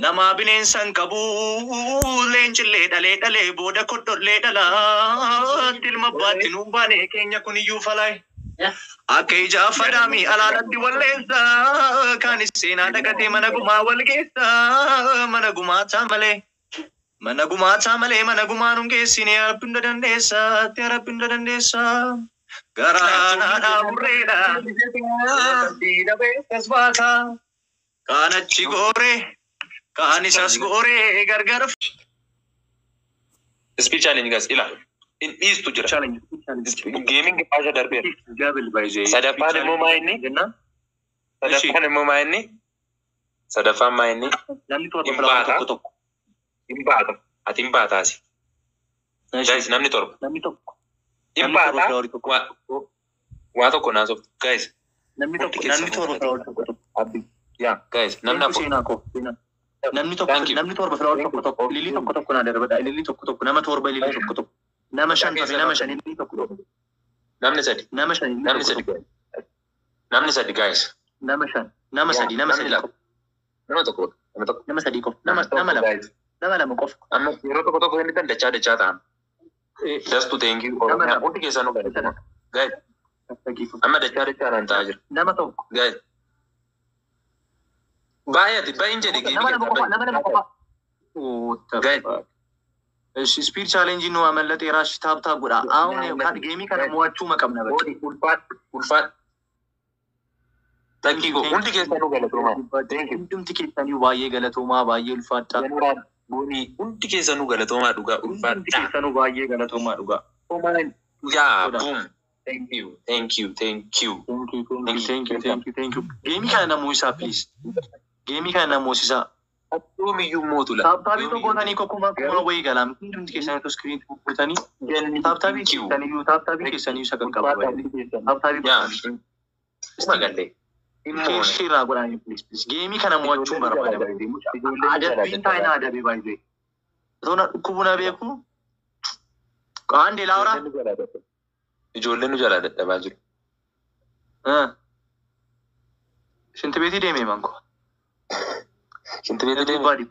Namaa bineensa hin qabu, leencillee dhalee dhalee booda kodhollee dhalaa, ilma abbaatti nuun baane keenya kuniyyuu falaay. Akka ija fadaami alaalatti walleessa, kaanis seenaa dagatee mana gumaa wal geessa, mana gumaataa malee. Mana gumaataa malee mana gumaa nun geessine, Rabbi hunda dandeessa, yaa Rabbi hunda dandeessa. Garaa naadhaa burreedha. Diina beekas baata. Kaan achi gooree, kaan isas gooree gargar. Speed challenge, guys, ila. In dhiistu jira. Challenge. Gaming baasha darbeera. Double by the Sadaffaan immoo maa inni? Sadaffaan immoo maa inni? Sadaffaan maa inni? Namni 7 Hin flower baata. tokko tokko. Hin baata. Ati hin baataasi. Guys, namni 7. Namni tokko. Hin Namni 7 baata. flower tokko. Waa tokko naasoftu. Guys, Namni hundi tokko. keessan Namni 7 flower tokko tokko. Abdi. Yaa, guys, namni Thank you, 4. seenaa koo. Seenaa. Namni tokko Thank you. namni 7 flower tokko tokko. Ililii tokko tokko naa darbadha. Ililii tokko tokko, nama 7 ililii tokko tokko. Nama 5 tafe, nama 5 ililii tokko tokko. Namni 3. Nama 5 ililii Namni tokko 3. tokko. Namni 3, guys. Nama 5. Nama Yaa, 3, nama namni 3 2. qofa. Nama tokko. Nama tokko. Nama 3 qofa. Nama Nama nama 1 2. Guys. Nama 2 qofa. Amma yeroo tokko tokko inni tan dachaa dachaa ta'an. Dastu, thank you. Nama Oromiyaa 2. hundi keessanuu galatoomaa. Guys, amma dachaa dachaadhaan ta'aa jira. Nama 1. Guys, baay'ate baay'in jedhe game Nama 2 keessaa qofa. baay'in. Nama 2 qofa. What the Guys, fuck? እሺ speed challenge nu አመለጠ የራሽ tap tap godha. አሁን game kana mo'achuu maqabna በቃ። Booni ulfaadhu ulfaadhu. Thank Takkii you, koo thank hundi you. keessanuu galatoomaa. Thank you. Hundumti keessaniyyuu baay'ee galatoomaa, baay'ee ulfaadha. Jeneraal Booni, hundi keessanuu galatoomaa dhugaa. Hundumti Ulfaadha. keessanuu baay'ee galatoomaa dhugaa. Yaa Godha. boom. Thank you, thank you, thank you. Thank you, thank you, Thank thank you, you. Thank you, thank you. Game kana namoosisaa, please. Game kana namoosisaa. Yoomiyyuu mootula. Tap tapii Yoomiyyuu. gootanii kuma kuma wayii galaa. Hundumti keessanitu screen gootanii tap tapii Thank you. keessaniyyuu, tap tapii keessaniyyuu isa qaqqaba. Tap tapii Yaa godhanii. Kuma gallee. Share share irraa godhanii, please, please. Game kana mo'achuun barbaada. Adabbiin taa'ina adabii baay'ee. Otoo na dhukkubu na beeku. Qaandee Laura. Ijoolleen nu jalaa dadhabaa jiru. ሽንት ቤት deemee manko. ሽንት ቤት deemu. Everybody.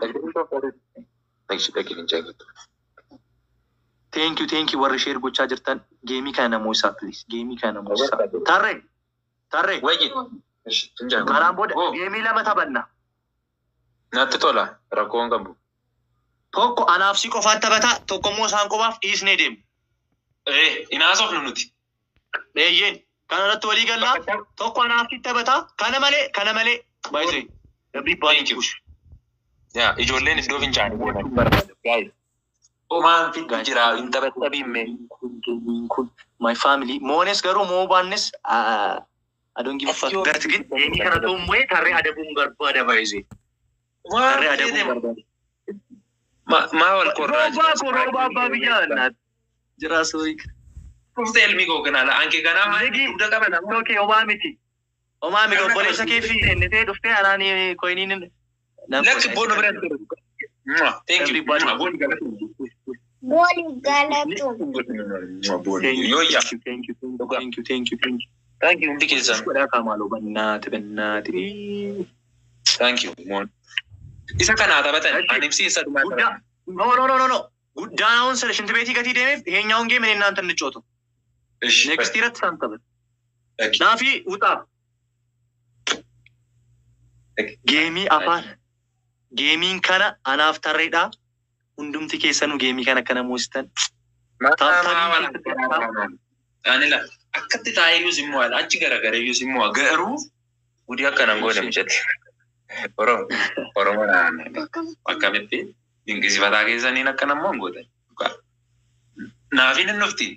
Dhaqi dhaqi fincaa'e. Thank you, thank you warri share gochaa jirtan, game kana namoosisaa, please. Game kana namoosisaa. Tarree tarree. Wayyi. Fincaa'e. Kanaan booda Oh, game lama taphanna. Natti tola, rakkoon qabu. Tokko anaaf si qofaan taphataa, tokko immoo isaan qofaaf dhiisnee deemu. Eh, inaasofnu nuti. Eeyyeen kana irratti walii gallaa, tokko anaaf si taphataa, kana malee, kana malee. Baay'ee. Everybody Thank you. push. Yaa, ijoolleen iddoo fincaanii deeman. Guys. Omaan fiddu jira hin taphattabiimme. Kun my family moones garuu moo baannes, I don't give a fuck. But ግን game kana ta'u immoo tarree adabuun barbaada baay'ee. Tarree adabuun barbaada. Maa wal korraa Roobaa koo, roobaa abbaa biyyaa naat. Jira sooyi. Dhufte ilmi koo kanaa anke kanaa maal Zigi. dugda qaba nama. Okay, homaa miti. Homaa miti, obboleessa kee fi ennitee dhuftee anaan coiniin. Lakki boonu bira. Thank you. Everybody. Booni galatu. Booni galatu. Booni. Yoo yaa. Thank you, thank you, thank you, thank you. Thank you hundi keessan. Godhaa kaamaaloo bannaati bannaati. Thank you. Moon. Isa kanaa taphatan. Ani ibsi isa dhumaa Guddaa. taphatan. No, no, no, no, no. ጉዳን አሁን ስለ ሽንት ቤት gatii deemeef ይሄኛውን game እኔ እናንተ እንጫወተው። እሺ። Next irratti isaan taphatu. Dhaqi. ናፊ ውጣ። Dhaqi. Game afaan. Gameiin kana anaaf tarreedha. Hundumti keessanuu game kana akkana moositan. Tap tapii. Anila akkatti taa'eeyyus immoo achi garagareeyyus immoo garuu gudii akkanan goone mucatti. Oromo Oromoo akkamitti dinqisiifataa keessaniin akkana immoo hin gootan. Naafiin hin dhufti.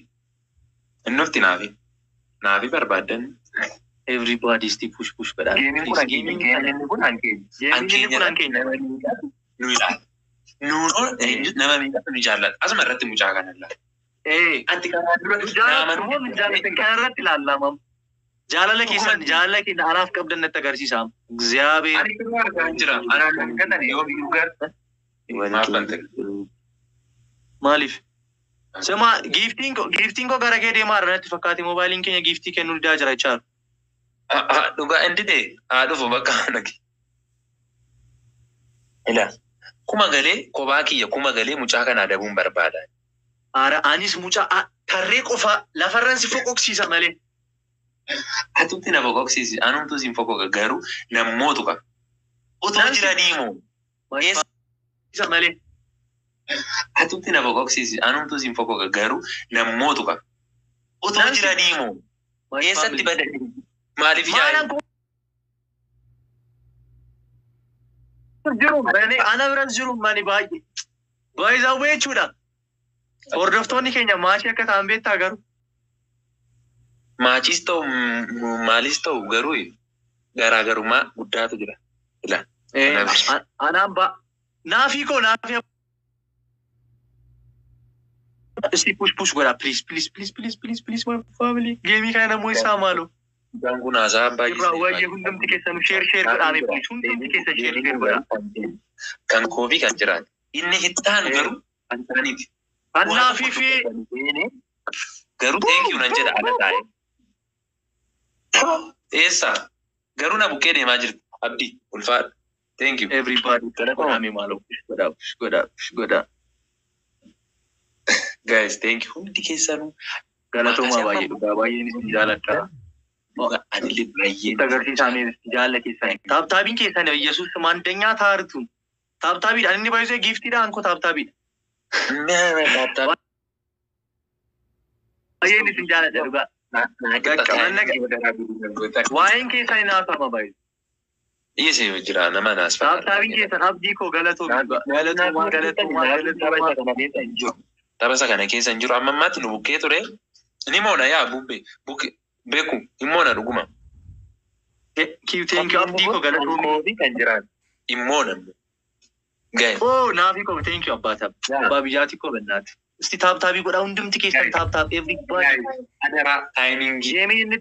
Hin dhufti naafi. Naafi barbaaddan. Everybody still push push godhaa. Gameiin kun hankeenya. Gameiin kun hankeenya. Gameiin kun hankeenya. Nu ilaala. Nuunoo nama meeqatu nu jaallata. Asuma irratti mucaa kana ilaala. Ee. Anti kanaan dura Jaalatu moo hin jaalatin kana irratti ilaallama. Jaalala keessan, jaalala keenya anaaf qabdan natti agarsiisa. እግዚአብሔር Ani kun argaa hin jira. Anaan argatan yoomiyyuu garta. Maaf bante? Maaliif? Sima giftiin koo gara kee deemaa jira natti fakkaate, moobaayiliin keenya giftii kennuu didaa jira jechaadha. Dhugaa inni ta'e haa dhufu bakka nagi. Ila kuma galee kophaa kiyya kuma galee mucaa kana adabuun barbaada. Ara anis mucaa tarree qofa lafarran si foqoqsiisa malee. Atutti na foqoqsiisi, anumtu sin foqoqa garuu nammootu qaba. Otoo jiranii moo? Isa malee. Atutti na foqoqsiisi, anumtu sin foqoqa garuu nammootu qaba. Otoo jiranii moo? Eessatti badani? Maaliif yaa'u? Jiru malee ana biras jiru malee baay'ee. Baay'ee jechuudha. Hordoftoonni keenya maachii akka ta'an beektaa garuu. Maachiis ta'u maalis ta'u garuu garaagarummaa guddaatu jira. Anaan ba naafii koo naafii. Isti push push godhaa please please please please please please my family geemii kana namoonni isaa maaloo. Mucaan kun haasaa baay'ee. Irraa waa'ee hundumti keessan share share godhaame please hundumti keessan share share godhaa. Kan koofi kan jiraan. Inni hittaan garuu kan isaaniiti. Kan naafii fi. Garuu thank you nan jedha ala taa'ee. Eessa? Garuu na bukkee deemaa jirti. Abdii ulfaadha. Thank you. Everybody godhaame maaloo push godhaa push godhaa push godhaa. Guys, thank you. Hundi keessanuu. Galatoomaa baay'ee dhugaa baay'een isin jaaladha. Anillee baay'ee. Agarsiisaa jaalla keessan. Taaptaabiin keessan Yesuus maandanyaa taartu. Taaptaabiidhaan inni baay'isee giiftiidhaan koo taaptaabiidha. Baay'een isin jaaladha dhugaa. Waa'een keessan hin haasama baay'ee. Dhiisee jira nama naas. Taaptaabiin keessan abdii koo galatoomaa galatoomaa galatoomaa galatoomaa. Tapha kana keessa hin jiru. Amma ammaatti nu bukkee ture. Ni moona yaa bubbee bukkee beeku hin moona dhuguma. Thank you abdii koo galatoomii. Kan jiraan hin moona. Gaa'e. Oh naafii koo thank you abbaa taap. Abbaa biyyaati koo bennaati. Isti taaptaabii godhaa hundumti keessan taaptaap everybody. Adaraa taayimingii. Geemii inni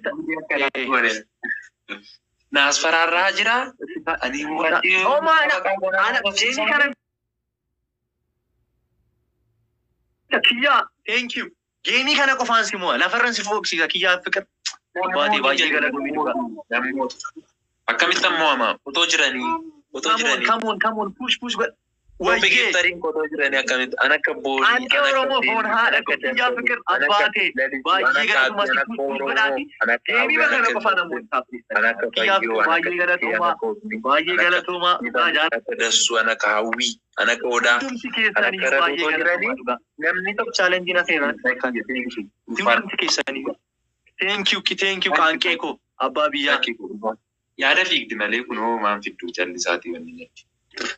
Naas faraarraa jira. Ani Oh maana ana geemii kana kiyyaa thank you. Geemii kana qofaan si mo'a lafarran si foqsiisa kiyyaa fiqir. Abbaatee baay'ee galatoomii dhugaa. Akkamitti ammoo ama otoo jiranii otoo jiranii. Come on come on push push godha. Wayyee giftariin otoo jiranii akkamitti an akka boolii. Anqee Oromoo foon haadha kiyyaa fiqir abbaatee baay'ee galatoomaa si push push godhaati. Geemii kana qofaan ammoo kiyyaa fiqir baay'ee galatoomaa baay'ee galatoomaa. Dassuu an akka hawwii an akka odaa. Hundumti keessanii baay'ee galatoomaa dhugaa. Namni tokko chaalenjiin asirraa kan jedhu. Hundumti keessanii. Thank you thank you qaanqee koo abbaa biyyaa. Yaada fiigdi malee kunoo maan fidduu callisaatii wanni jechi.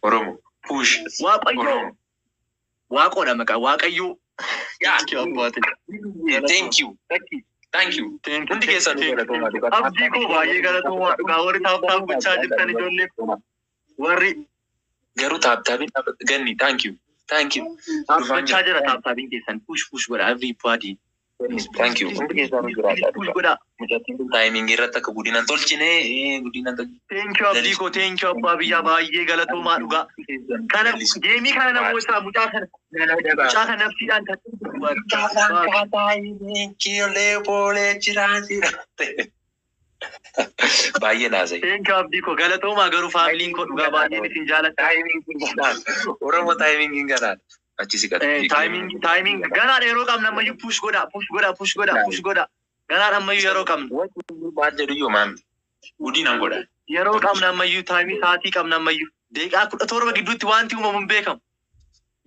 Oromoo push. Waaqayyoo. Waaqoodha maqaa Waaqayyoo. Thank you. Thank you. Hundi keessan Abdii koo baay'ee galatoomaa dhugaa warri taaptaap gochaa jirtan ijoollee warri. Garuu taaptaabiin ganni thank you. Thank you. Gochaa jira taaptaabiin keessan push push godha everybody. Thank you. Hundi keessanuu jiraadha. Mucattiin kun taayimingii irratti akka guddinaan tolchine guddinaan tolchine. Thank you abdii koo thank you abbaa biyyaa baay'ee galatoomaa dhugaa. Kana geemii kana namoota isaa mucaa kana mucaa kana nafsiidhaan kan. Baay'ee naasa'e. Thank you abdii koo galatoomaa garuu faamiliin koo dhugaa baay'een isin jaaladha. Oromoo taayimingiin ganaadha. Achi si qaba. Timing ganaadha yeroo qabna ammayyuu push godha push godha push godha push godha ganaadha ammayyuu yeroo qabna. Maal jedhu iyyuu maamti. Guddinaan godha. Yeroo qabna ammayyuu taayimii sa'aatii qabna ammayyuu daqiiqaa 17 gidduutti wanti uumamu hin beekamu.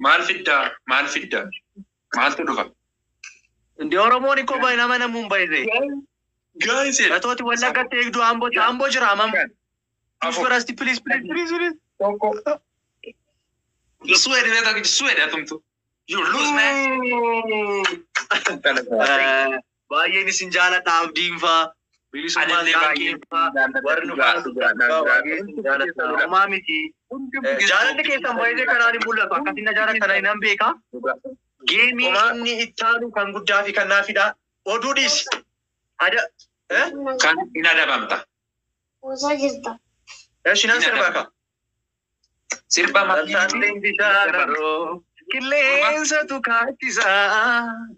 Maal fiddaa? Maal fiddaa? Maaltu dhufa? Indi Oromoon ikkoo baay'ee nama namuun baay'ee. Guys. Atooti Wallaggatti eegduu Amboo Amboo jira amam. Push godha please please please please. Tokko. Suwede beektaa suwede atumtu. You lose man. Baay'een isin jaaladha abdiin faa. Bilisummaan qaanqeen faa. Warri nu faa. Homaa miti. Jaalalli keessan baay'ee kanaan hin mul'atu. Akkasiin na jaallattan nan beeka. Geemii inni ittaanu kan guddaa fi kan naafidha. Oduu dhiisi. Ada. Kan hin adabamta. Osoo jirta. Eshi nan sirba ka. Sirba Daltaalleen bishaan haroo qilleensatu kaachisa.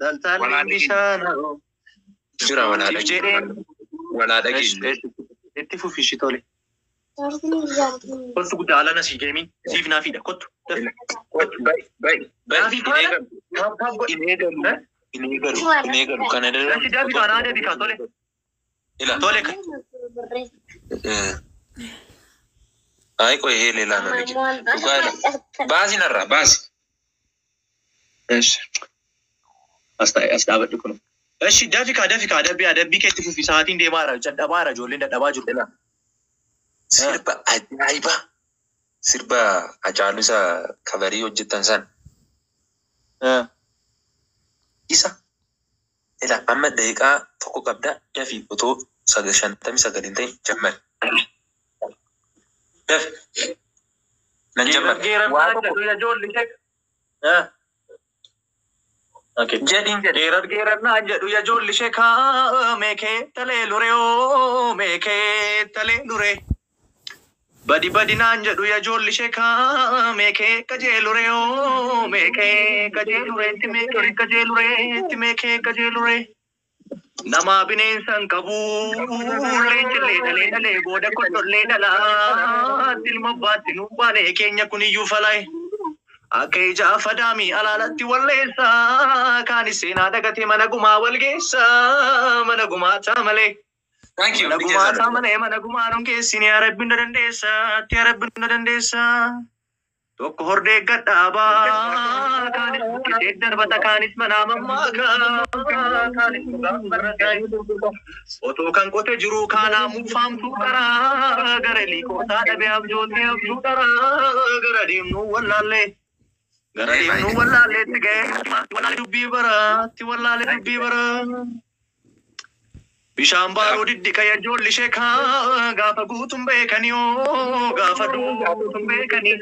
Daltaalleen bishaan haroo. Jira walaa dhageenya. Walaa dhageenya. Itti fufi ishii tole. Kottu guddaa alana si geemiin siif naafiidha kottu. Kottu bayi bayi bayi. Naafii faana? Hin eegalu. Hin eegalu. Hin eegalu. Kana dara. Dafi dafi kaa naa dafi kaa tole. Ila. Tole ka. Ay ቆይ ይሄ ሌላ ነው ልጅ baasi narraa baasi. እሺ as dhaabadhu kun. እሺ dafi kaa dafi kaa adabbii adabbii keetti fufi sa'aatiin deemaa jira dadhabaa jira ijoolleen dadhabaa jiru. Sirba ajaa'ibaa. Sirba Hacaaluu isa coverii hojjetan san. Isa. Ila amma daqiiqaa tokko qabda dafii otoo 59 hin ta'in jammari. Dafi. Nan jammari. Waa tokko jedhiin jedhe. Geerar geerar naan jedhu yaa ijoolli ishee kaa meekee talee luree oo meekee talee luree. Badi badi naan jedhu yaa ijoolli ishee kaa meekee qajeeluree oo meekee qajeeluree itti meekee qajeeluree itti meekee qajeeluree. Nama bineensa hin qabu leencillee dhalee dhalee booda kottollee dhalaa ilma abbaatti nu baane keenya kuniyyuu falaye. Akka ija fadaami alaalatti walleessa kaanis seenaa dagatee mana gumaa wal geessa mana gumaataa malee. Thank you. Mana gumaataa malee mana gumaa nun geessini yaa rabbi na dandeessa yaa rabbi na dandeessa. Tokko hordee gadhaabaa kaanis buqqisee darbata kaanis manaa mammaakaa kaanis dhugaan barrataa. Otoo kan qote jiru kaanaa mufaamtuu dharaa gara liqootaa dhabee abjootee abjuu dharaa gara deemnuu wallaallee. Gara deemnuu wallaalleetti ga'e wallaalee dubbii bara itti wallaalee dubbii bara. Bishaan baaruu diddiqa ijoolli ishee kaa gaafa guutuun beekanii oo gaafa duutuun beekanii.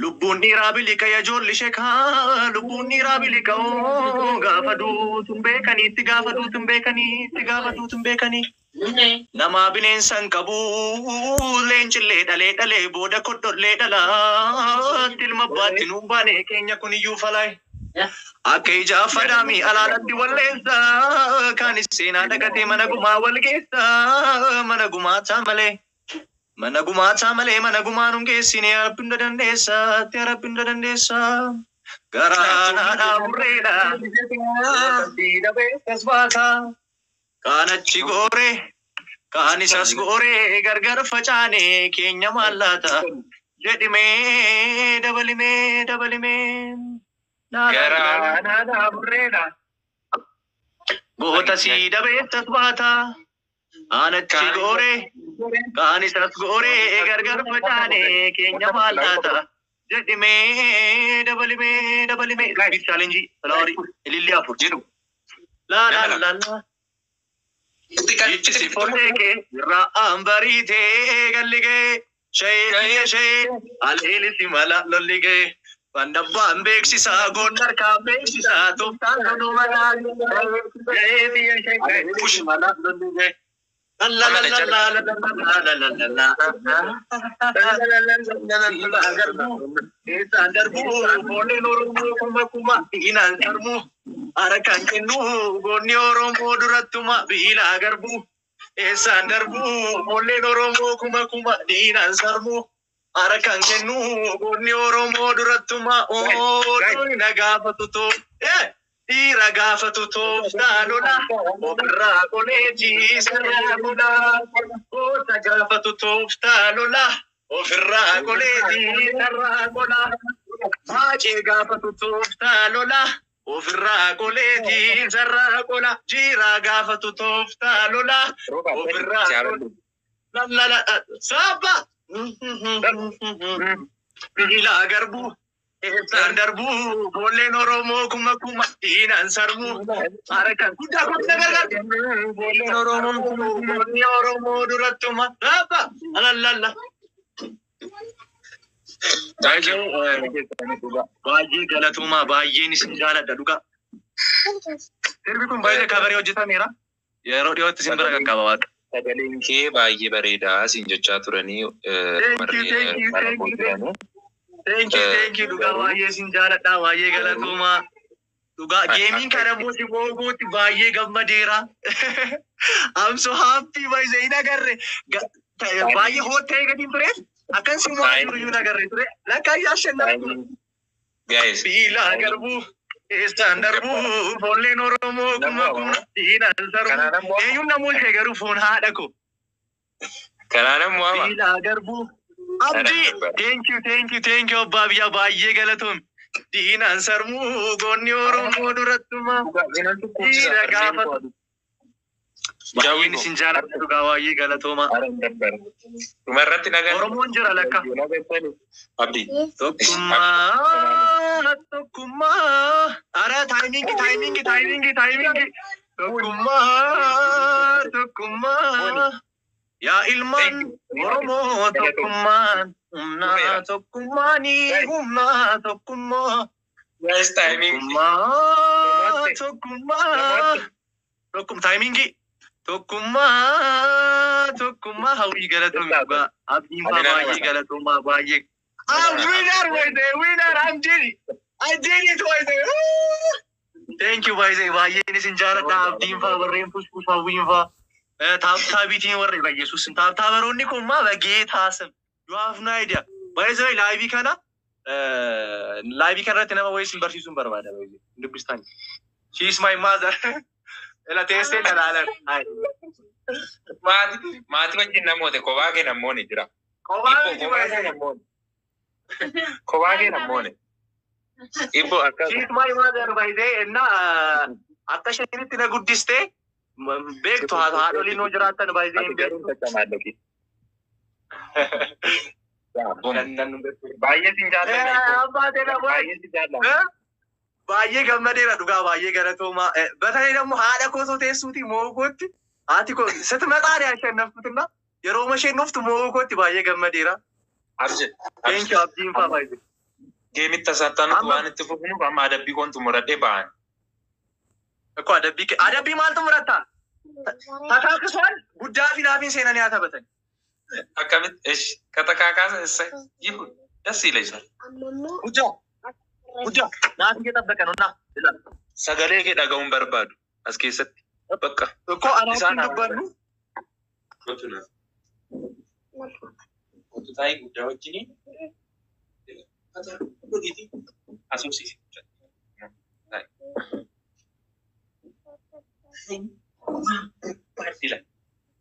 Lubbuun dhiiraa biliqa ijoolli ishee kaa lubbuun dhiiraa biliqa oo gaafa duutuun beekanii itti gaafa duutuun beekanii itti gaafa duutuun beekanii. Nama bineensa hin qabu leencillee dhalee dhalee booda kodhollee dhalaa ilma abbaatti nuun baane keenya kuniyyuu falaye. Akka ija fadaami alaalatti walleessa kaanis seenaa dagatee mana gumaa wal geessa mana gumaataa malee. Mana gumaataa malee mana gumaa nun geessine yaa rabbi hunda dandeessa yaa rabbi hunda dandeessa. Garaa naadhaa burreedha. Beekas baata. Kaan achi gooree kaan isas gooree gargar facaane keenya mallaata. Jedhimee dabalimee dabalimee. Garaa naadhaa burreedha. Goota sii dabeessas baata. Kaan achi gooree kaan isas gooree gargar facaane keenya mallaata. Jedhimee dabalimee dabalimee. Big challenge flowerii ilillee afur. Jedhu. La la la la. Ijji foollee kee irraa bariitee galli ga'ee shayee shayee aleelisi mala lolli ga'ee Fandabbaan beeksisaa goon harkaan beeksisaa tooftaan loluu malaa ga'ee biyya shayee push mala lolli ga'ee. La la la la la la la la la la. Eessaan darbuu foolleen Oromoo kuma kuma diinaan darbuu harkaan kennuu goonni Oromoo durattuma biilaa garbuu eessaan darbuu foolleen Oromoo kuma kuma diinaan sarbuu harkaan kennuu goonni Oromoo durattuma ooluu na gaafatu too dhiira gaafatu tooftaa lola ofirraa qolee ciisarraa lola goota gaafatu tooftaa lola ofirraa qolee ciisarraa qola haacee gaafatu tooftaa lola ofirraa qolee ciisarraa qola jiiraa gaafatu tooftaa lola ofirraa qola la la saaba biqilaa garbuu eessaan darbuu foolleen Oromoo kuma kuma diinaan sarbuu harkaan guddaa guddaa gargaar foolleen Oromoo goonni Oromoo durattuma saaba alallalla. Thank you. Baay'ee galatuumaa baay'een isin jaaladha dhugaa. Sirbi kun baay'ee coverii hojjetameera. Yeroo dhiyootti isin bira qaqqaba waaqa. Sagaleen kee baay'ee bareedaa siin jechaa turanii Thank you, thank you, thank you. Thank you, thank you. Dhugaa baay'ee isin jaaladha baay'ee galatuumaa. Dhugaa gameiin kana immoo si mooguutti baay'ee gammadeera. I'm so happy by the hin agarre. Baay'ee hoottee gatiin ture. Akkan si mo'aa jiru iyyuu hin agarre ture. Lakka ayyaashanna. Guys, Biilaa garbuu eessaan darbuu foolleen Oromoo kuma kuma diinaan sarbuu. Kanaan ammoo Eenyuun namoota garuu foon haadha ko. Kanaan ammoo ama. Biilaa garbuu. Abdii, thank you, thank you, thank you, abbaa biyyaa, baay'ee galatoom. Diinaan sarmuu goonni Oromoo durattuma. Dhiira gaafatu. Baay'een isin jaalladha dhugaa, baay'ee galatooma. Dhumarratti nagaa. Oromoon jira lakka. Abdii. Tokkummaa, tokkummaa. Ara timing, timing, timing, timing. Tokkummaa, tokkummaa. Yaa ilmaan Oromoo, tokkummaan humna, tokkummaanii humna, tokkummaa. Guys, timing. Tokkummaa, tokkummaa. Tokkum timingii. Tokkummaa, tokkummaa, hawwii galatoomii dhugaa. Abdiin faa baay'ee galatoomaa baay'ee. I'm winner by the winner. I'm did it. I did it by the. Thank you by the, baay'een isin jaaladha. Abdiin faa, warreen fusfus, hawwiin faa. Taaptaabiitiin warri Yesuus taaptaabaroonni kun maa በጌታ ስም, you have no idea. By the way, live kana irratti nama wayii isin barsiisuun barbaada by the way. Dubbistaan. She is my mother. Ela teessee dhalaalan. Maatii wajjin namoota kophaa kee namoonni jira. Kophaa miti Kophaa by kee the way. namoonni. Kophaa kee namoonni. Ibbo akka. She is my mother by the way. እና akka isheenitti na guddistee beektu, haadholiin hoo jiraattan by the way Ati hin garuu beektu. tattamaallaqi. Baay'ee sin jaalladha. Abbaa na Baay'ee sin jaalladha. Baay'ee gammadeera dhugaa, baay'ee galatooma. በተለይ ደግሞ haadha koo osoo teessuuti moo'uu kootti, haati koo ስትመጣ ነው ያሸነፍኩትና yeroo isheen dhuftu moo'uu kootti baay'ee gammadeera. Abje. Thank you, abdiin faa baay'ee. Gameitti tasaattaan Amma- waan itti fufnuuf amma adabbii koon xumuradhee ba'an. እኮ adabbii maaltu muratta? ተካክሷል። guddaa fi naafiin seenanii haa taphatan. Akkamitti ish katakaakaasa isa ይሁን ደስ ይለኛል። Guddaa, guddaa, naafi እየጠበቀ ነው እና Sagalee kee dhaga'uun barbaadu as keessatti bakka. እኮ anaaf hin dubbannu. Taa'ii guddaa wajjin asuumsiisi.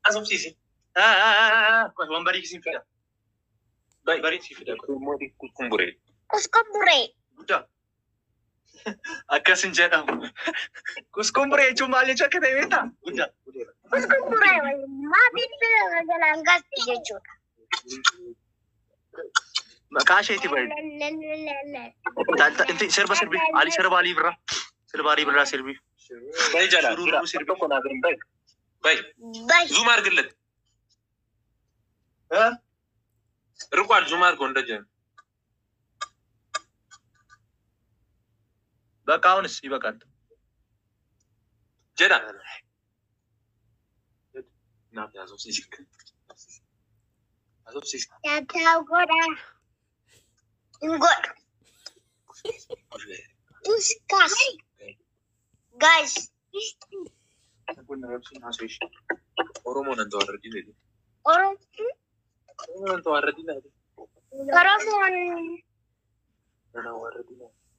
Asuumsiisi. Wambarii siin fida. Wambarii siin fida. Kumburee. Kuskumburee. Guddaa. Akkas hin jedhamu. Kuskumburee jechuun maal jechuu akka ta'e beektaa? Guddaa. Kuskumburee maa bilbila jalaan gasti jechuudha. Maqaa isheeti baay'ee. Sirba sirbi. Ali, sirba Alii Birraa. Sirba Alii Birraa sirbi. Bayi jalaa. Sururuu sirbi. Tokko naaf hin bayi. Bayi. Bay. Zoom አድርግለት። ርቋል። Zoom አድርገው እንደጀ በቃ አሁንስ ይበቃል። ጀዳ Tap godhaa. Hin godhu. Puskas. Guys. ኦሮሞን አንተዋረዲ Oromoo. ኦሮሞን አንተዋረዲ Oromoon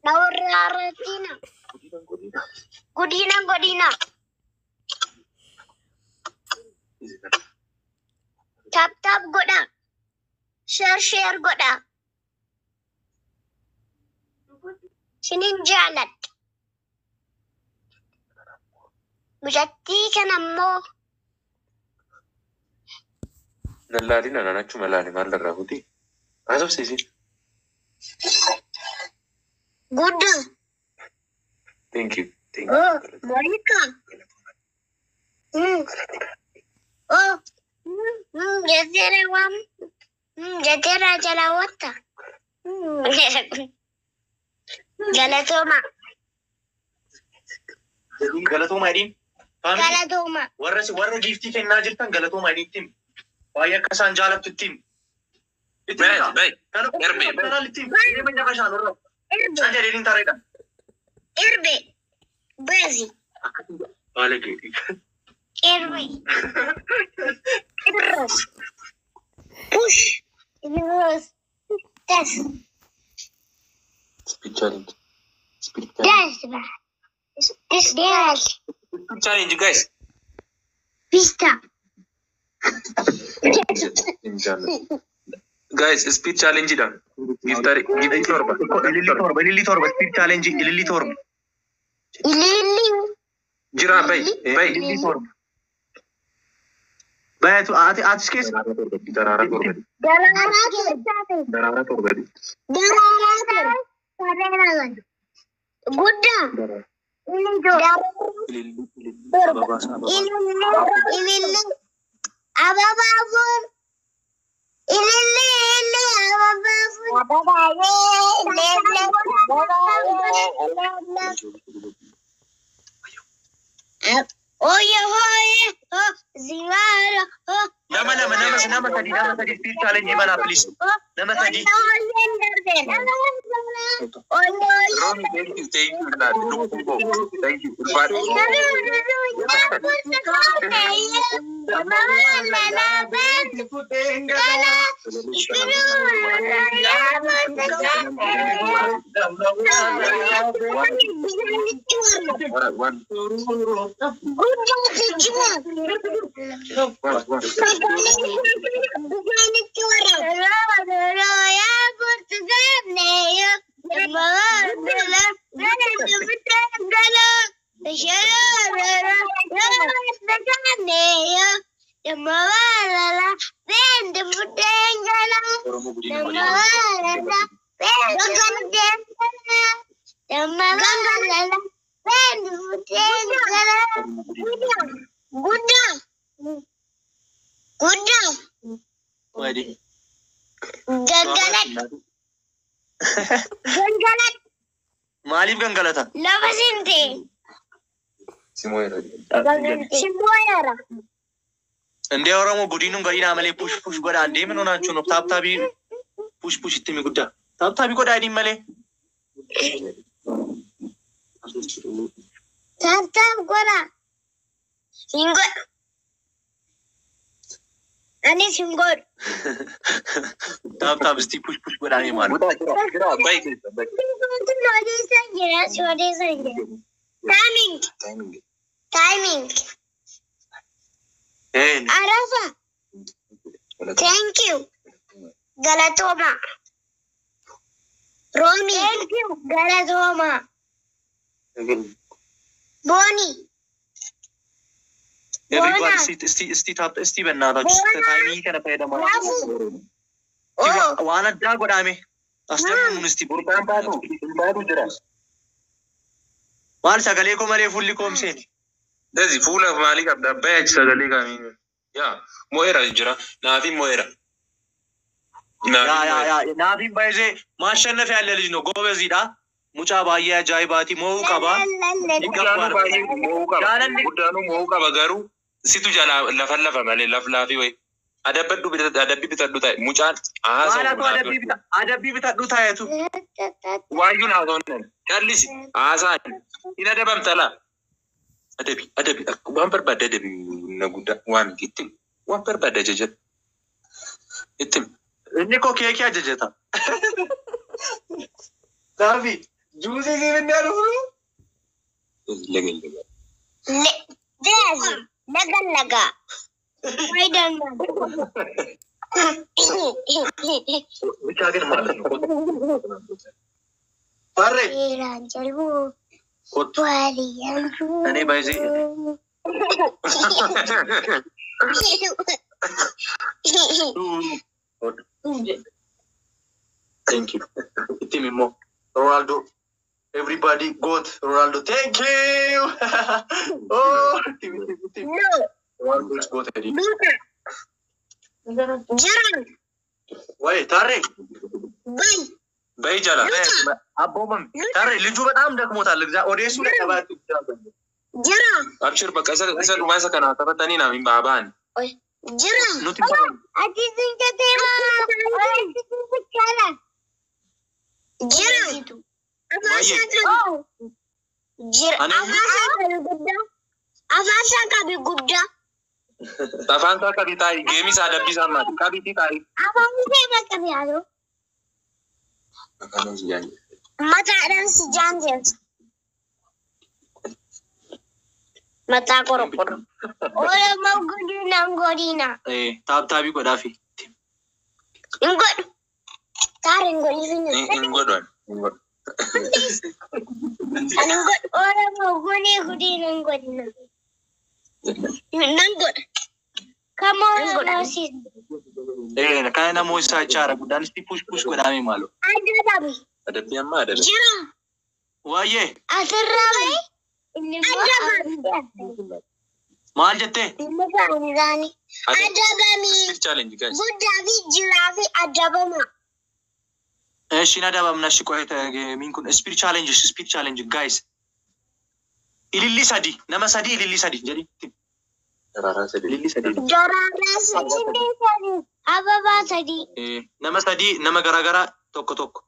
na warraarratina. Godina godina. Tap tap godhaa. Share share godhaa. Isinin jaaladha. Mucattii kana immoo Lallaalina naan achuma laali maal irraa futi? Haasofsiisi. Guddaa. Thank you. Thank you. Oh, Monica. Oh. Jetteera waan. Jetteera jalaa wanta. Galatooma. Galatooma jedhiin. Galatooma. Warra giftii kennaa jirtan galatooma jedhiin itti himi. Baay'ee akka isaan jaalattu itti himi. Itti Bay, himi. bay. Kana Erbe. qofa itti himi. Deema nyaata shaan warra. Irbe. Caan jedheen tareedha. Irbe. Bazi. Baalageeti. Qeerree. Qirros. Push. Qirros. Das. Speed challenge. Speed challenge. Das. Das. Speed challenge guys. Pista. Guys, speed challenge dha. Giftari gifti 7. Ililli 7, ililli 7, speed challenge ililli 7. Ililli. Jira bay bay. Ililli 7. Bayatu ati atis keessa. Daraaraa 7. Daraaraa 7. Daraaraa 7. Daraaraa 7. Guddaa. Ililli ililli. Ababaa ababaa. Ililli. Ababaa 4. Ililli ililli ababaa 4. Ababaa ililli. Oye hoye ho zingaro ho. Nama lama nama nama sadi nama sadi speed challenge banaa please. Nama sadi. Romi, thank you, thank you, lad. Lubbuu koo. Thank you. Ulfaadhu. One, one, one, one. Oromoo guddina godina. Guddaa. Guddaa. Wadi. Gangalat. Gangalat. Maaliif gangalata? Lafa sinte. Simooyera. Simboyara. እንደ ኦሮሞ ጉዲኑን ገዲና መሌ ፑሽ ፑሽ ጎዳ እንዴ ምን ሆናችሁ ነው? ታብታቢ ፑሽ ፑሽ itti ጉዳ ታብታቢ ጎዳ አይዲን መሌ Taaptaap godha. Hin godhu. Anis hin godhu. Tap tap እስቲ push push godhaa mee maal Guddaa jira jira bay keessa bay. Odeessan jira si odeessan jira. Timing. Timing. Timing. Arafa. Thank you. Galatoma. Romi. Thank you. Galatoma. Boni. Everybody እስቲ እስቲ እስቲ tap እስቲ በእናታችሁ timing kana fayyadamaa Rafu. Oh. waan addaa godhame asdarmuun እስቲ Burqaan baatu baatu jira. maal sagalee koo malee fuulli koomseeni Dezi fuula maalii qabda? Bay achi sagalee kamiin. Yaa mo'eera jira. Naafi mo'eera. ያ ያ ያ ናፊን ባይዜ ማሸነፍ ያለ ልጅ ነው። ጎበዝ dha. Mucaa baay'ee ajaa'ibaati. Mo'uu qaba. Guddaanuu baay'ee mo'uu qaba. Jaalalli Guddaanuu mo'uu qaba garuu situ jalaa lafa lafa malee laflaafi wayi. Adabbadhu bitadhu adabbii bitadhu ta'e mucaan haasa'u maalatu adabbii bita adabbii bitadhu taa'etu. Waayyuun haasa'uun callisi haasa'an hin adabamta laa. Adabi adabi waan barbaadde adabi na guddaa waan itti waan barbaadde ajajadhu. Itti Inni koo keekii ajajata. Naafi juusii siif inni dhufu. legellega. Dezi. Laga laga. Spiderman. ብቻ ግን ማለት ነው ባሬ Seeraan jalbuu. kottu Waaliyyaan እኔ ባይዜ Thank you. Itti immoo Ronaldo. Everybody got Ronaldo. Thank you. Oh, itti itti itti. No. Ronaldo is got it. Luka. Jiran. ወይ ታሬ Bay. Bay jala. Luka. አቦመም ታሬ ልጁ በጣም ደክሞታል። እግዚአ ኦዴሱ ለቀባት Jira. Abshir bakka isa isa dhumaa isa kanaa taphatanii naaf hin baabaan. Jira. ኑቲ Ati sinjateera. Jira. Jira. Ani- Afaan isaa qabi guddaa. Afaan isaa qabi guddaa. Afaan isaa qabi taa'i. Geemii isaa adabbii isaa maati. Qabiitii taa'i. Afaan isaa qabi yaadu. Afaan si jaanjee. Mataadhaan si jaanjeessa. Mataa qorqorro. Oromoo guddina hin godhina. Tap tapii godhaafi. Hin godhu. Taara hin godhifina. Hin godhu. Hin godhu. Ani hin godhu. Oromoo gudii guddina hin godhina. Nan godha. Come on, sis. Kana namoo isaa jechaadha guddaan isti push push godhaame maalo. Adabami. Adabbii amma adabe. Jira. Waayyee Asirraa bahi. Adabami. maal jettee? Adabami. Speed challenge, guys. Guddaa fi jiraa fi adabama. እሺ nadabamna እሺ ቆይ miin kun speed challenge, speed challenge, guys. Ililli sadi, nama sadi, ililli sadi jedhi. Daraaraa sadii. Ililli sadi. Daraaraa sadii sadi. Ababaa sadi. Nama sadi, nama garaagaraa tokko tokko.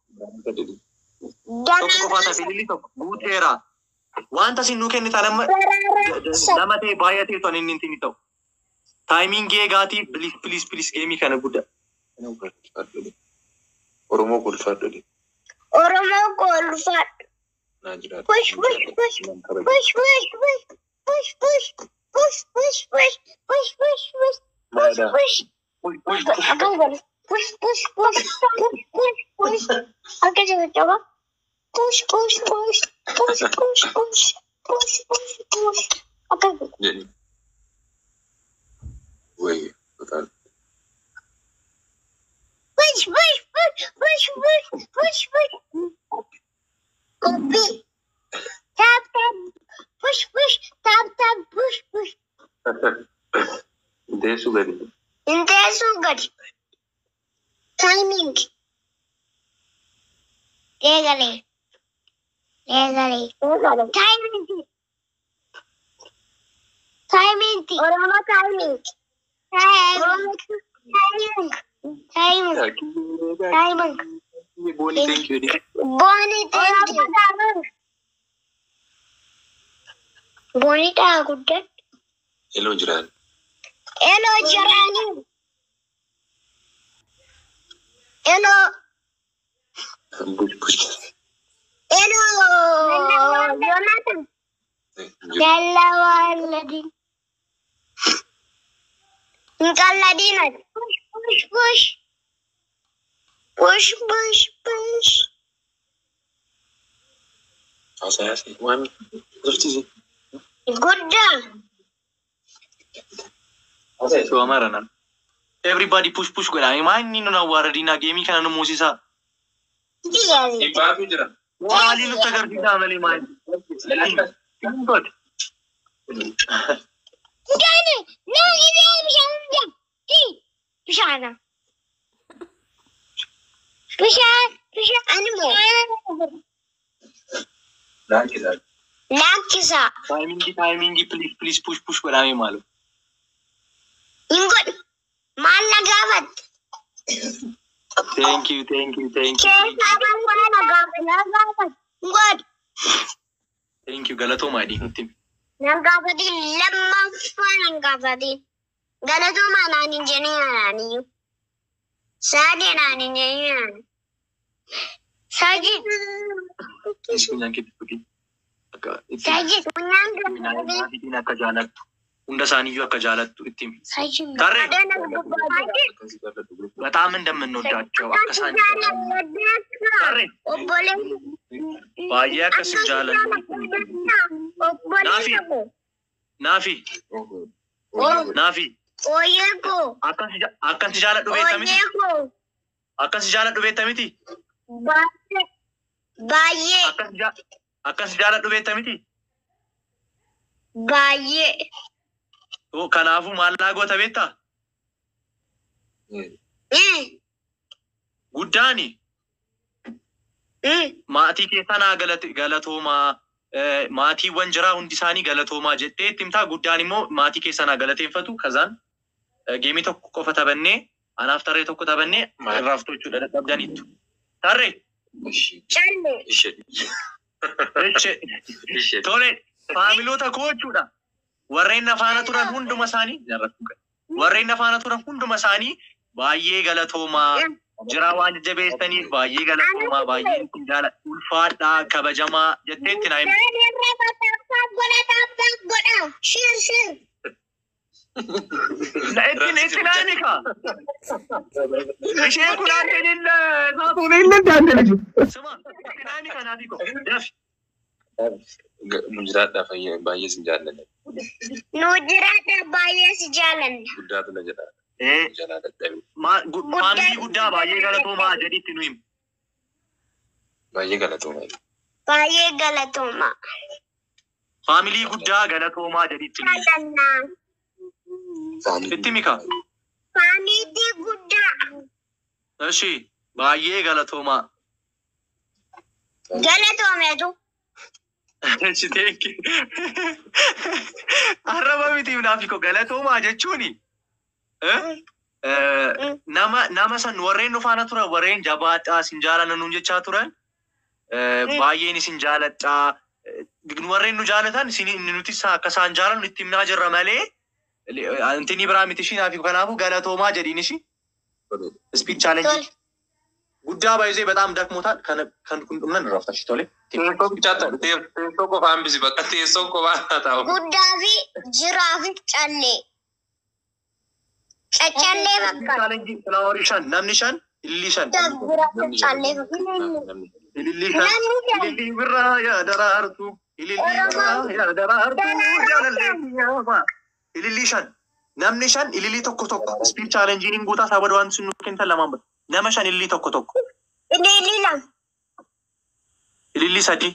Sadii. Tokko qofaa tafe ililli tokko guuteera. Wanta isin nuu kennitan amma Daraaraa sadi. nama ta'e baay'atee osoo inni hin ta'u. Timingii eegaatii, please, please, please, geemii kana guddaa. Oromoo kolfaadhu. Oromoo kolfaadhu. Naa jiraatu. Push push push. Push push push. Push push. Push push push. Push push push. Push push. Push push. Akkam godhu. Push push push. Push push push. Akka jiru qaba. Push push push. Push push push. Push push push. Akka godhu. Jedhi. Wayii. Push push push push push push push. Qophii. Tap tap. Push push. Tap tap push push. Deessuu gadi. Inteessuu gadi. Timing. Eegalee. Eegalee. Timing. Timing. Oromoo timing. Timing. Timing. Timing. Booni, thank you. Booni, thank you. Booni dhaa guddaa. Eloo jiraan. Eloo jiraanii. Eloo. Push push. Eloo. Yoonatan. Dallawaalladin. Hin qalladin ati. Push push push. Push push push. Haasaa yaasii. Waan tursiisi. Guddaa. So amaara. Everybody push push godhaa. Maa inni nun awwaaradinaa, geemii kana nu moosisaa. Dhibbaatu jira. Maalii nutti agarsiisaa malee maali? God. Gani, naa gisee bishaan jira. Bishaana. Bishaan, bishaan animmoo. Laakkisaa. Laakkisaa. Timingii, timingii, please, please, push push godhaame maalu. Hin godhu. Maal na gaafatte? Thank you, thank you, thank you. Keessaa maal na gaafatte? Hin godhu. Thank you, galatoomaa adii nutti. Nan gaafatin, lammaffaa nan gaafatin. Galatoomaa naan hin jedhin anaaniyyuu. Saadee naan hin jedhin anaan. Sajid. Funyaan keetti tuqi. Akka itti Sajid. Funyaan keetti. Maatiin akka jaalattu. Hunda isaaniiyyuu akka jaalattu itti himi. Sajid. Tarree. በጣም እንደምንወዳቸው akka isaan Tarree. Baay'ee akka isin jaalannu. Obboleessa koo. Naafi, naafi. Ooyyee koo. Akka si jaaladhu beekta miti? Ooyyee koo. Akka si jaaladhu beekta miti? Baay'ee. Baay'ee. Akka si jaaladhu beekta miti? Baay'ee. Oo, kanaafuu maal naa goota beektaa? Guddaani maatii keessa naa galatoomaa, maatiiwwan jiraa hundi isaanii galatoomaa jettee itti himtaa. Guddaan immoo maatii keessa naa galateeffatu kazaan geemii tokko qofa taphannee, anaaf tarree tokko taphannee irraaf jechuudha dadhabdaniittu. Tarree. Callee. Eche. Ishee. Tole, faamiloota koo jechuudha. Warreen na faana turan hunduma isaanii, warreen na faana turan hunduma isaanii baay'ee galatoomaa. Jira waan jajjabeessaniif baay'ee galatoomaa, baay'ee isin jaaladha. Ulfaadhaa, kabajamaa jetteetti naa himi. Tap tap godha, tap tap godha. Share, share. Itti naa himi kaa. Isheen kun aanteen illee saatuun illee daandele. Sima, itti naa himi kanaafi koo. Dafi. Nu jiraadhaa, fayyaa, baay'ee sin jaallanna. Nu jiraadha, baay'ee si jaalanna. Guddaatu na jedha. Jalaa dadhabe. Faamilii guddaa baay'ee galatoomaa jedhitti nu himi. Baay'ee galatooma. Baay'ee galatooma. Faamilii guddaa galatoomaa jedhitti nu himi. Jaalanna. Itti himi kaa. Faamilii guddaa. Eshi, baay'ee galatoomaa. Galatoomeetu. Eshi, thank you. Arraba miti naaf ko galatoomaa jechuuni. Nama san warreen nu faana turan, warreen jabaadhaa, isin jaalanna nuun jechaa turan, baay'een isin jaaladhaa, warreen nu jaalatan isin nuti akka isaan jaalannu itti himnaa jirra malee intinii biraa miti ishii naaf. Kanaafuu galatoomaa jedhiin ishii. Speed challenge guddaa baay'ee በጣም ደክሞታል። Kan kun dhumnan irraa tole. Teessoo bichaatti teessoo qofaan bisi, bakka teessoon qofaan haa taa'u. Guddaa fi jiraa fi callee. Caccallee bakka. Challenge flower shan, namni shan ilillii shan. Jiraa fi callee bakka. Ilillii shan. Namni shan. Ilillii birraa yaa daraartu, ilillii birraa yaa daraartu, jaalallee biyyaa. Ilillii shan, namni shan ilillii tokko tokko. Speed challenge hin guutaa sababa waan sun nu kennitan lamaan bada. Nama shan ilillii tokko tokko. Ilillii lama. Ilillii sadi.